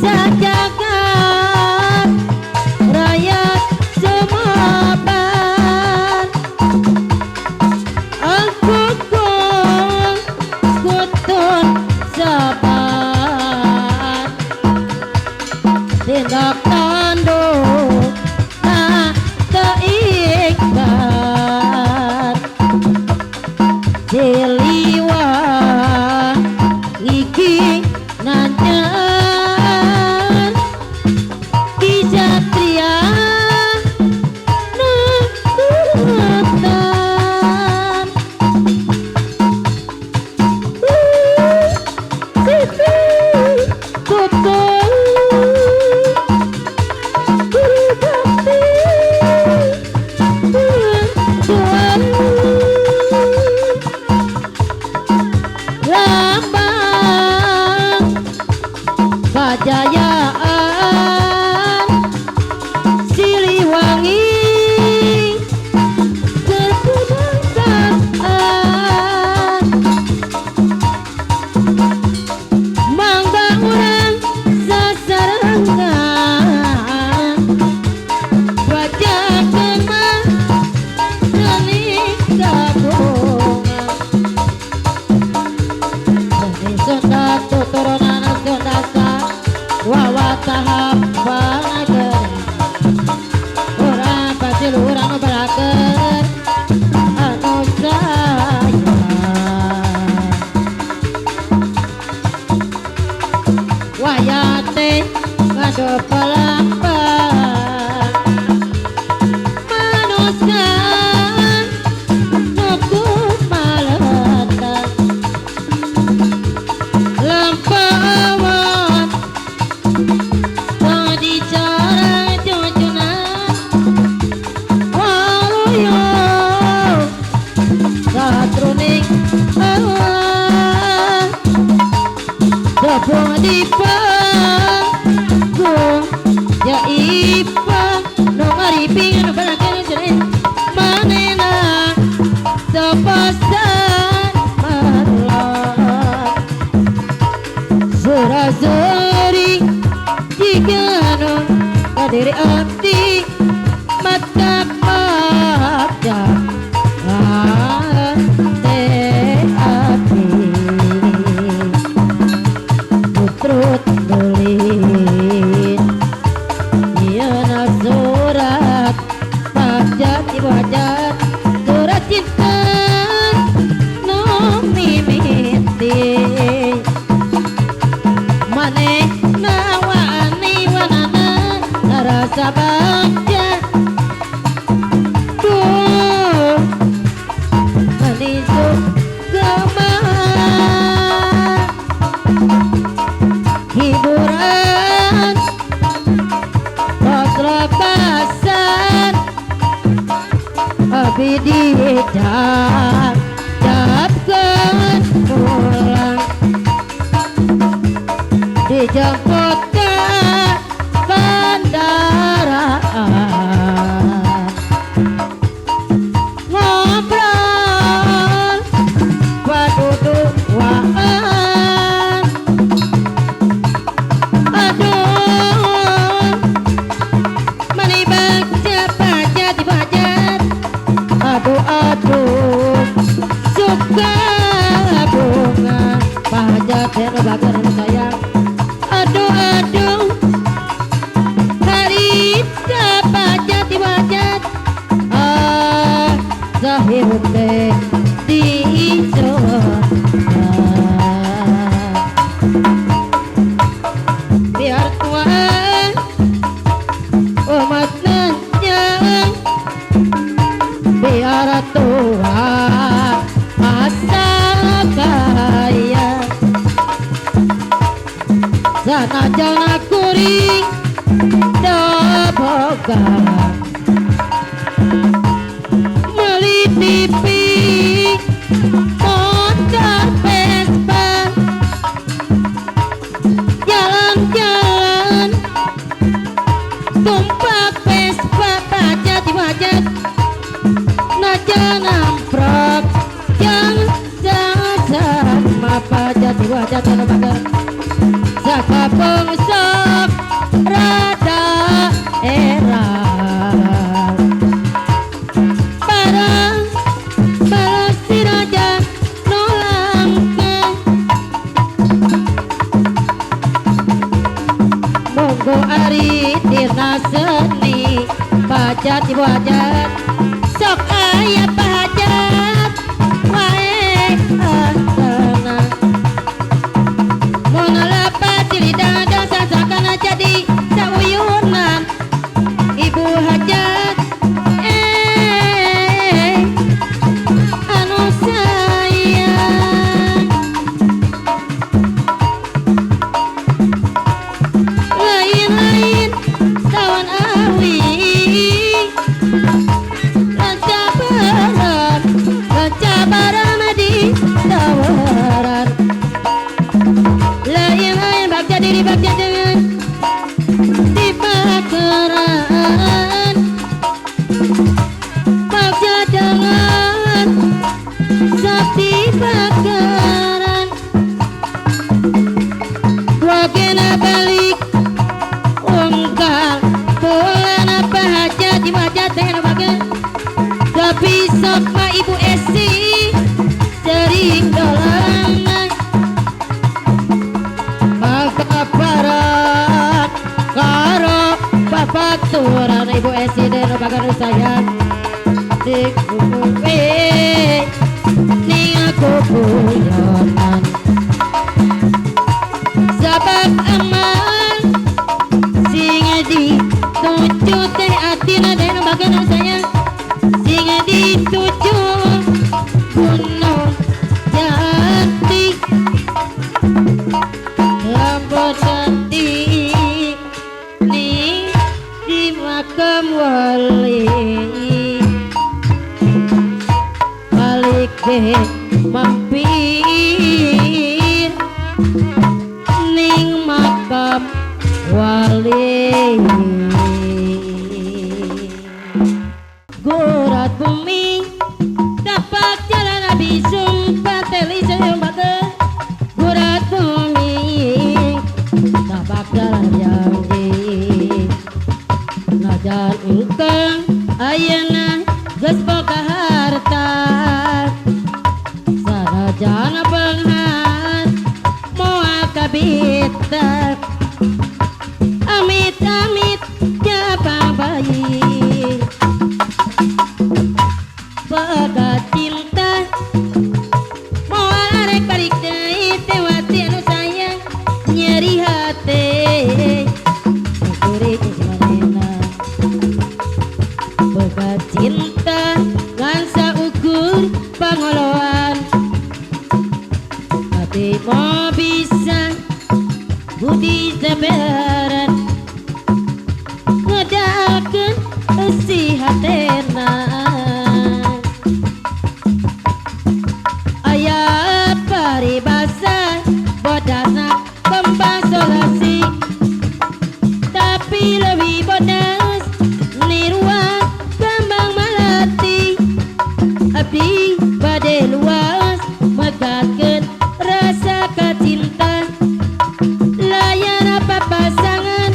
Sajagat raya sumebar aku kutun sabar tindak tanduk tak terikat Siliwa iki nanyan Ki Satria nukutan Kutul Guru bakti Tuhan Lambang kejayaan Siliwangi kebangsaan mangga urang sasarengan bacakeun mah seni kabungan seni Sunda tuturunan Sunda sa wawatahap pangageun urang pasti urang nu berakeun anu sayang wayate ngadu pelapang manusia nuku maletan lampawan tadi cara cucunan waluyo satruning Allah Tepung di panggung ya ipa no ngariping no barangkali jere manena sepasan marlon Sura-suri jika nu kadiri abdi mata bagja ate abdi putrut tulin Iana surat pajat ibu hajat surat cinta no mimiti maneh nawani wanana narasa bagja duh manisu gemah hiburan kos lepasan abi dicap capkeun pulang dijemput ke kendaraan ngobrol paduduaan aduh mani bagja bagja dibajat aduh aduh suka bunga pajat yang bager sayang aduh aduh harita pajat dibajat ah sahib teh biar tua umat nenjang biar tua asal kaya sanajan kuring boga meuli TV motor Vespa jalan-jalan tumpak Vespa pajat wajat najan amprok yang jangan pajat wajat anu bager saka bangsa. Ku ari tina seni pajat ibu hajat sok aya pajat wae asana mun lepat di lidah dasakana jadi sauyunan ibu hajat anu sayang lain-lain tawan awi lancabaran di tawaran lain-lain bagja diri bagja dengan di pakeran bagja dengan sakti pakeran wagena balik ungkal bulan apa hajat di wajah teh baga tapi sok ma ibu esi sering dolanan maka parat karo babaturan ibu esi den baga sayang di kuku ning aku guyonan sabab aman sing dituju teh atina den baga sayang sing dituju gunung jati lambot jati ning di makam wali balik deh mampir ning makam wali gurat bumi tapak jalan abi sumpah teli sembate gurat bumi tapak jalan janji najan engkang ayeuna geus boga harta sanajan beunghar moal kabita amit-amit jabang bayi boga cinta moal arek balik deui tewati anu sayang nyeri hate kuring manehna boga cinta ngan saukur pangoloan hati mau bisa budi sabaran ngedakeun eusi hatena aya paribasa bodasna kembang solasi tapi lebih bodas niruan kembang melati abdi bade luas megatkeun rasa kacinta layan apa pasangan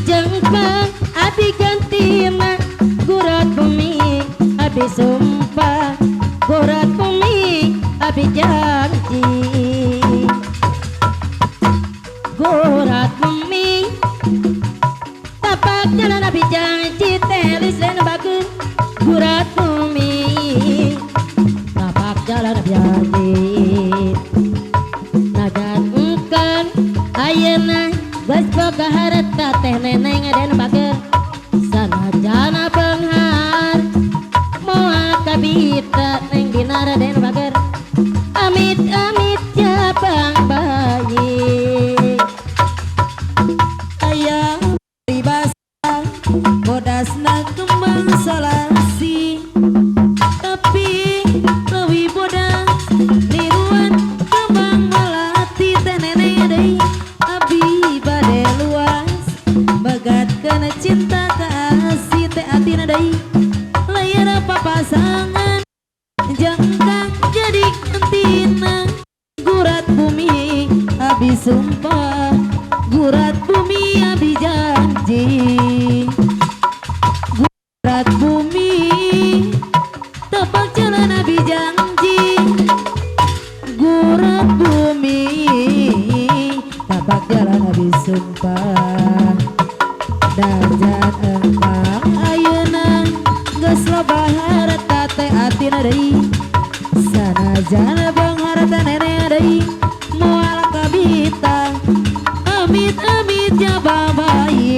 jengkang abdi gantina gurat bumi abdi sumpah gurat bumi abdi janji gurat bumi tapak jalan abdi janji telis dan bagus gurat bumi tapak jalan abdi janji najan engkang ayeuna geus boga harta teh neneng den bager sanajana beunghar moal kabita neng dinar den bager amit-amit jabang bayi aya paribasa bodasna kembang salasi tapi leuwih bodas niruan kembang melati teh neneng deui abdi bade luas megatkeun cinta kasih teh atina deui layan papasangan jangkang jadi entina gurat bumi abi sumpah gurat bumi abi janji gurat bumi tapak jalan abi janji gurat bumi tapak jalan abi sumpah.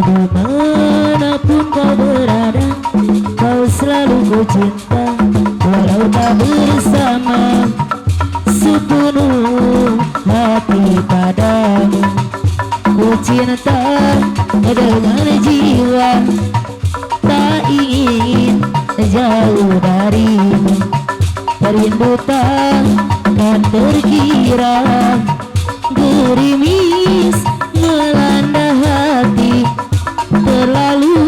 Dimanapun kau berada, kau selalu ku cinta. Walau tak bersama, sepenuh hati padamu. Ku cinta dengan jiwa, tak ingin jauh darimu. Rindu takkan terkira, gerimis melanda hati. Terlalu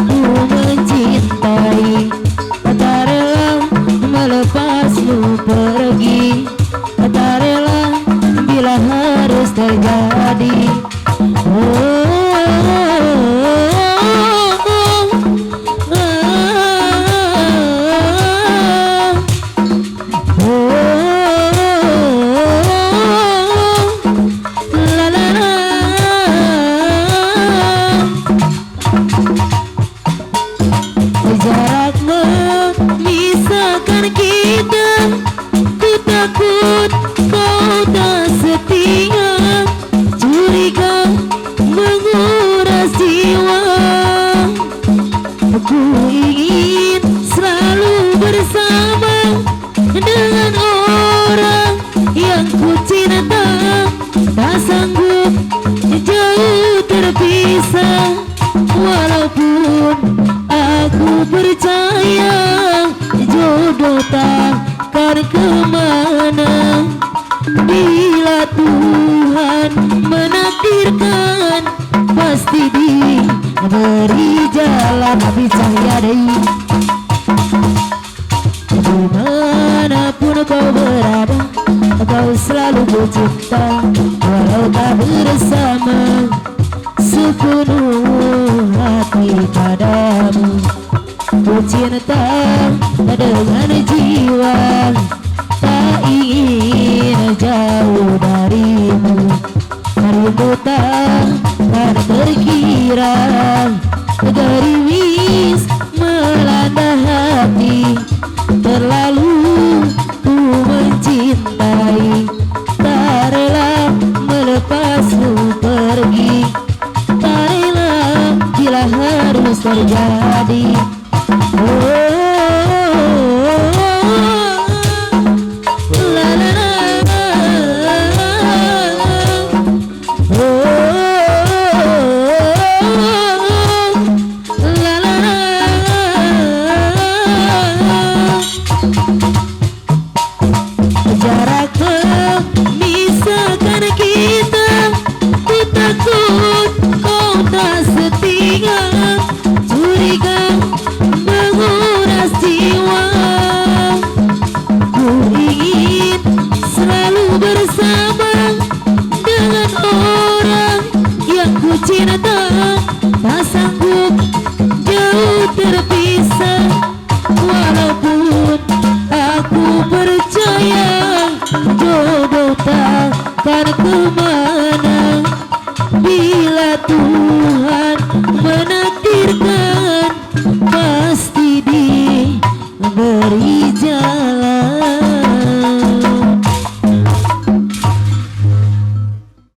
ku mencintai, tak rela melepasmu pergi. Tak rela bila harus terjadi. Oh, jarak memisahkan kita, ku takut kau tak setia. Curiga menguras jiwa, ku ingin selalu bersama dengan orang yang ku cinta. Tak sanggup jauh terpisah, walaupun aku percaya jodoh takkan kemana. Bila Tuhan menakdirkan, pasti diberi jalan. Nabi Cahyadi. Dimanapun kau berada, kau selalu ku cinta. Walau tak bersama, sepenuh hati padamu. Ku cinta dengan jiwa, tak ingin jauh darimu. Rindu takkan terkira, gerimis melanda hati. Terlalu ku mencintai, tak rela melepasmu pergi. Tak rela bila harus terjadi.